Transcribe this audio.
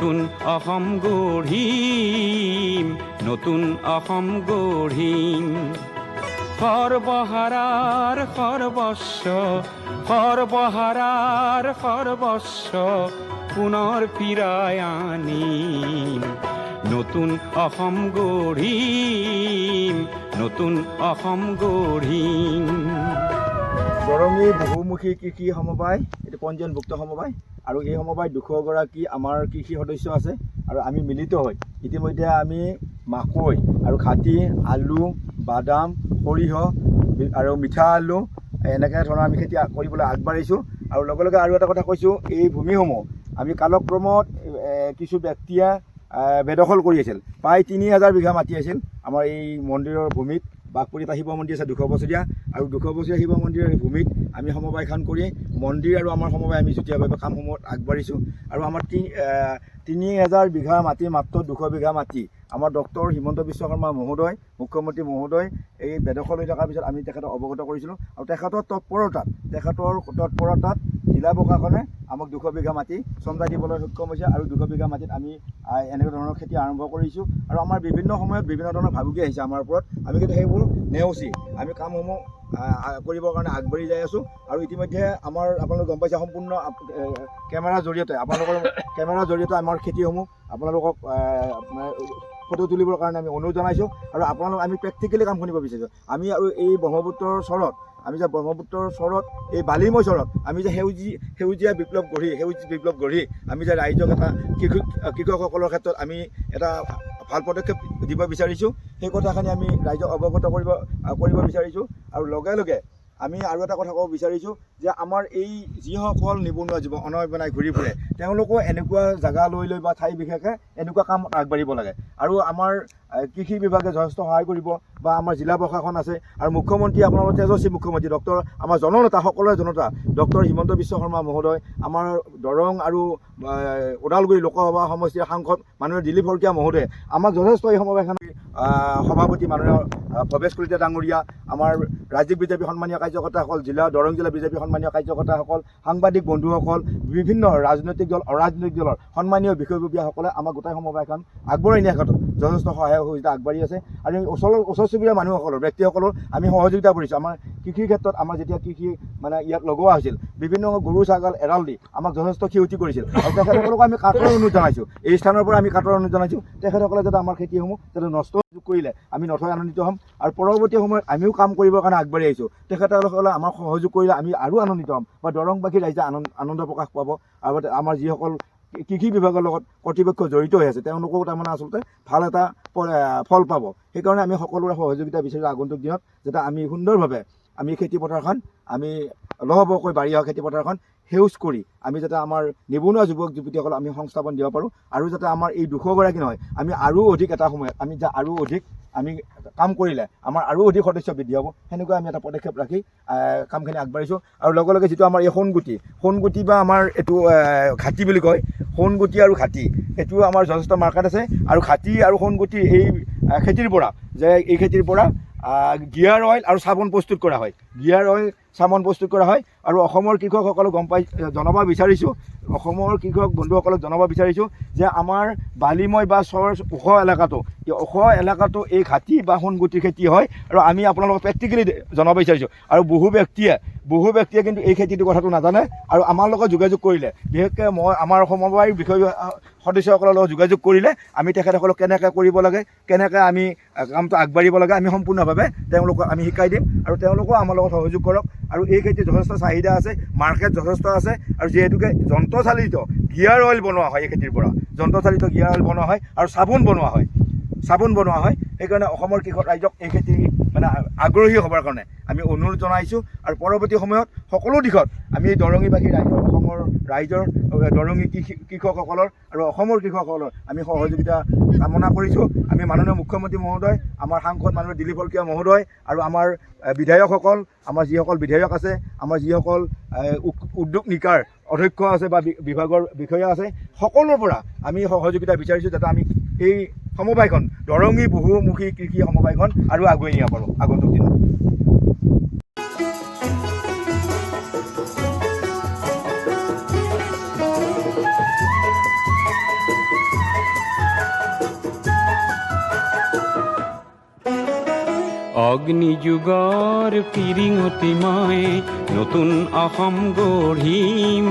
নতুন অসম গঢ়িম, নতুন অসম গঢ়িম। সৰ্বহাৰাৰ সৰ্বস্ব, সৰ্বহাৰাৰ সৰ্বস্ব পুনৰ ফিৰাই আনিম। নতুন অসম গঢ়িম, নতুন অসম গঢ়িম। দৰঙী বহুমুখী কৃষি সমবায় এইটো পঞ্জীয়নভুক্ত সমবায় আৰু এই সমবায়ত 200 গৰাকী আমাৰ কৃষি সদস্য আছে আৰু আমি মিলিত হৈ ইতিমধ্যে আমি মাকৈ আৰু খাতি আলু, বাদাম, সৰিয়হ আৰু মিঠা আলু এনেকৈ ধৰণৰ আমি খেতি কৰিবলৈ আগবাঢ়িছোঁ। আৰু লগে লগে আৰু এটা কথা কৈছোঁ, এই ভূমিসমূহ আমি কালক্ৰমত কিছু ব্যক্তিয়ে বেদখল কৰি আছিল। প্ৰায় 3000 বিঘা মাটি আছিল আমাৰ এই মন্দিৰৰ ভূমিত। বাঘপুৰীত এটা শিৱ মন্দিৰ আছে 200 বছৰীয়া আৰু 200 বছৰীয়া শিৱ মন্দিৰৰ ভূমিত আমি সমবায়খন কৰি মন্দিৰ আৰু আমাৰ সমবায় আমি যুটীয়াভাৱে কামসমূহত আগবাঢ়িছোঁ। আৰু আমাৰ 3000 বিঘা মাটি, মাত্ৰ 200 বিঘা মাটি আমাৰ ডক্টৰ হিমন্ত বিশ্ব শৰ্মা মহোদয়, মুখ্যমন্ত্ৰী মহোদয়, এই বেদখল হৈ থকাৰ পিছত আমি তেখেতক অৱগত কৰিছিলোঁ আৰু তেখেতৰ তৎপৰতাত জিলা প্ৰশাসনে আমাক 200 বিঘা মাটি চমজাই দিবলৈ সক্ষম হৈছে আৰু 200 বিঘা মাটিত আমি এনেকুৱা ধৰণৰ খেতি আৰম্ভ কৰিছোঁ। আৰু আমাৰ বিভিন্ন সময়ত বিভিন্ন ধৰণৰ ভাবুকি আহিছে আমাৰ ওপৰত। আমি কিন্তু সেইবোৰ নেওচি আমি কামসমূহ কৰিবৰ কাৰণে আগবাঢ়ি যাই আছোঁ। আৰু ইতিমধ্যে আমাৰ আপোনালোকে গম পাইছে, সম্পূৰ্ণ কেমেৰাৰ জৰিয়তে, আপোনালোকৰ কেমেৰাৰ জৰিয়তে আমাৰ খেতিসমূহ আপোনালোকক মানে ফটো তুলিবৰ কাৰণে আমি অনুৰোধ জনাইছোঁ। আৰু আপোনালোক আমি প্ৰেক্টিকেলি কাম কৰিব বিচাৰিছোঁ আমি। আৰু এই ব্ৰহ্মপুত্ৰৰ চৰত আমি যে ব্ৰহ্মপুত্ৰৰ চৰত, এই বালিময় চৰত আমি যে সেউজীয়া বিপ্লৱ গঢ়ি আমি যে ৰাইজক এটা কৃষকসকলৰ ক্ষেত্ৰত আমি এটা ভাল পদক্ষেপ দিব বিচাৰিছোঁ, সেই কথাখিনি আমি ৰাইজক অৱগত কৰিব বিচাৰিছোঁ। আৰু লগে লগে আমি আৰু এটা কথা ক'ব বিচাৰিছোঁ যে আমাৰ এই যিসকল নিবনুৱা যুৱক অনাই বনাই ঘূৰি ফুৰে, তেওঁলোকো এনেকুৱা জেগা লৈ লৈ বা ঠাই বিশেষে এনেকুৱা কাম আগবাঢ়িব লাগে। আৰু আমাৰ কৃষি বিভাগে যথেষ্ট সহায় কৰিব বা আমাৰ জিলা প্ৰশাসন আছে আৰু মুখ্যমন্ত্ৰী, আপোনালোকৰ তেজস্বী মুখ্যমন্ত্ৰী ডক্টৰ, আমাৰ জননেতা, সকলোৰে জনতা ডক্টৰ হিমন্ত বিশ্ব শৰ্মা মহোদয়, আমাৰ দৰং আৰু ওদালগুৰি লোকসভা সমষ্টিৰ সাংসদ মাননীয় দিলীপ শইকীয়া মহোদয়ে আমাক যথেষ্ট এই সমবায়খন সভাপতি মাননীয় ভৱেশ কলিতা ডাঙৰীয়া, আমাৰ ৰাজ্যিক বিজেপি সন্মানীয় কাৰ্যকৰ্তাসকল, দৰং জিলা বিজেপি সন্মানীয় কাৰ্যকৰ্তাসকল, সাংবাদিক বন্ধুসকল, বিভিন্ন ৰাজনৈতিক দল, অৰাজনৈতিক দলৰ সন্মানীয় বিষয়ববীয়াসকলে আমাক গোটেই সমবায়খন আগবঢ়াই নিয়াৰ ক্ষেত্ৰত যথেষ্ট সহায় সহযোগিতা আগবাঢ়ি আছে। আৰু ওচৰ চুবুৰীয়া মানুহসকলৰ, ব্যক্তিসকলৰ আমি সহযোগিতা কৰিছোঁ। আমাৰ কৃষিৰ ক্ষেত্ৰত আমাৰ যেতিয়া কৃষি মানে ইয়াত লগোৱা হৈছিল, বিভিন্ন গৰু ছাগল এৰাল দি আমাক যথেষ্ট ক্ষতি কৰিছিল আৰু তেখেতসকলকো আমি কাতৰ অনুৰোধ জনাইছোঁ। এই স্থানৰ পৰা আমি কাতৰ অনুৰোধ জনাইছোঁ, তেখেতসকলে যাতে আমাৰ খেতিসমূহ যাতে নষ্ট কৰিলে আমি নথৈ আনন্দিত হ'ম। আৰু পৰৱৰ্তী সময়ত আমিও কাম কৰিবৰ কাৰণে আগবাঢ়ি আহিছোঁ। তেখেতসকলে আমাক সহযোগ কৰিলে আমি আৰু আনন্দিত হ'ম বা দৰংবাসী ৰাইজে আনন্দ প্ৰকাশ পাব। আৰু আমাৰ যিসকল কৃষি বিভাগৰ লগত কৰ্তৃপক্ষ জড়িত হৈ আছে, তেওঁলোকেও তাৰমানে আচলতে ভাল এটা ফল পাব। সেইকাৰণে আমি সকলোৰে সহযোগিতা বিচাৰিছোঁ আগন্তুক দিনত, যাতে আমি সুন্দৰভাৱে আমি খেতি পথাৰখন, আমি লহপহকৈ বাঢ়ি অহা খেতি পথাৰখন সেউজ কৰি আমি যাতে আমাৰ নিবনুৱা যুৱক যুৱতীসকলক আমি সংস্থাপন দিব পাৰোঁ আৰু যাতে আমাৰ এই 200 গৰাকী নহয়, আমি আৰু অধিক এটা সময়ত আমি যে আৰু অধিক আমি কাম কৰিলে আমাৰ আৰু অধিক সদস্য বৃদ্ধি হ'ব, সেনেকুৱা আমি এটা পদক্ষেপ ৰাখি কামখিনি আগবাঢ়িছোঁ। আৰু লগে লগে যিটো আমাৰ এই সোণগুটি বা আমাৰ এইটো ঘাটি বুলি কয়, সোণগুটি আৰু ঘাটি, এইটো আমাৰ যথেষ্ট মাৰ্কেট আছে। আৰু ঘাটি আৰু সোণগুটি এই খেতিৰ পৰা যে এই খেতিৰ পৰা গিয়াৰ অইল আৰু চাবোন প্ৰস্তুত কৰা হয়, গিয়াৰ অইল, চাবোন প্ৰস্তুত কৰা হয়। আৰু অসমৰ কৃষকসকলক গম পাই জনাব বিচাৰিছোঁ, অসমৰ কৃষক বন্ধুসকলক জনাব বিচাৰিছোঁ যে আমাৰ বালিময় বা চৰ ওখ এলেকাটো, এই ওখ এলেকাটো এই ঘাটি বা সোণগুটিৰ খেতি হয়। আৰু আমি আপোনালোকক প্ৰেক্টিকেলি জনাব বিচাৰিছোঁ। আৰু বহু ব্যক্তিয়ে কিন্তু এই খেতিটোৰ কথাটো নাজানে। আৰু আমাৰ লগত যোগাযোগ কৰিলে, বিশেষকৈ মই আমাৰ সমবায়ৰ বিষয় সদস্যসকলৰ লগত যোগাযোগ কৰিলে আমি তেখেতসকলক কেনেকৈ কৰিব লাগে, কেনেকৈ আমি কামটো আগবাঢ়িব লাগে, আমি সম্পূৰ্ণভাৱে তেওঁলোকক আমি শিকাই দিম। আৰু তেওঁলোকেও আমাৰ লগত সহযোগ কৰক। আৰু এই খেতিৰ যথেষ্ট চাহিদা আছে, মাৰ্কেট যথেষ্ট আছে। আৰু যিহেতুকে যন্ত্ৰচালিত গিয়াৰ অইল বনোৱা হয়, এই খেতিৰ পৰা যন্ত্ৰচালিত গিয়াৰ অইল বনোৱা হয় আৰু চাবোন বনোৱা হয়, সেইকাৰণে অসমৰ কৃষক ৰাইজক এই খেতি মানে আগ্ৰহী হ'বৰ কাৰণে আমি অনুৰোধ জনাইছোঁ। আৰু পৰৱৰ্তী সময়ত সকলো দিশত আমি এই দৰঙীবাসী ৰাইজৰ, অসমৰ ৰাইজৰ, দৰঙী কৃষকসকলৰ আৰু অসমৰ কৃষকসকলৰ আমি সহযোগিতা কামনা কৰিছোঁ। আমি মাননীয় মুখ্যমন্ত্ৰী মহোদয়, আমাৰ সাংসদ মাননীয় দিলীপ শইকীয়া মহোদয় আৰু আমাৰ বিধায়কসকল, আমাৰ যিসকল বিধায়ক আছে, আমাৰ যিসকল উদ্যোগ নিকাৰ অধ্যক্ষ আছে বা বিভাগৰ বিষয়া আছে, সকলোৰ পৰা আমি সহযোগিতা বিচাৰিছোঁ, যাতে আমি এই সমবায়খন, দৰঙী বহুমুখী কৃষি সমবায়খন আৰু আগুৱাই নিব পাৰোঁ আগন্তুক দিনত। অগ্নিযুগৰ ফিৰিঙতি মই নতুন অসম গঢ়িম।